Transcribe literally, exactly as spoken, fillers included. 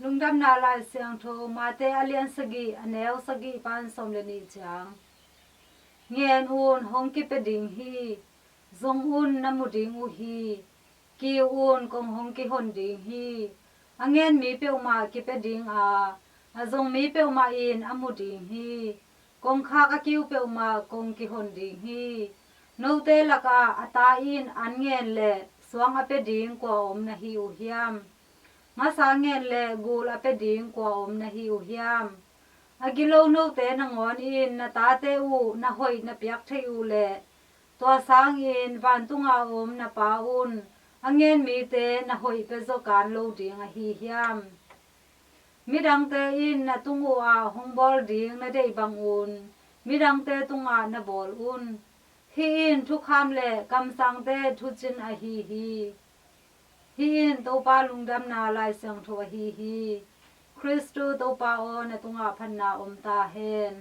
Lungdamna Lai Siangtho, Mate a lian sagih, a neu sagih pan sawm le nih ciang. Ngen un, hong kipia ding hi. Zong un, na mu ding uh hi. Kiu un, kong hong kihon ding hi. A ngen mi peuhmah kipia ding a, a zong mi peuhmah in a mu ding hi. Kong khak a kiu peuhmah kong kihon ding hi. Note lakah a ta in an ngen le suang a pia ding kua om na hi uh hiam? Ngasa ngen le gul a pia ding kua om na hi uh hiam? A gilo note nangawn in na tate uh na hoih na piak thei uh leh, tua sangin vantunga om na Pa un a ngen mite na hoih pia zaw kan lo ding ahi hiam? Midangte in na tung uh ah hong bawl ding na deih bangun midangte tungah na bawl un. Hih in thukham le kamsangte thucin ahi hi. Hih in Topa Lungdamna Lai Siangtho ahi hi. Khristu Topa aw, na tungah phatna om ta hen.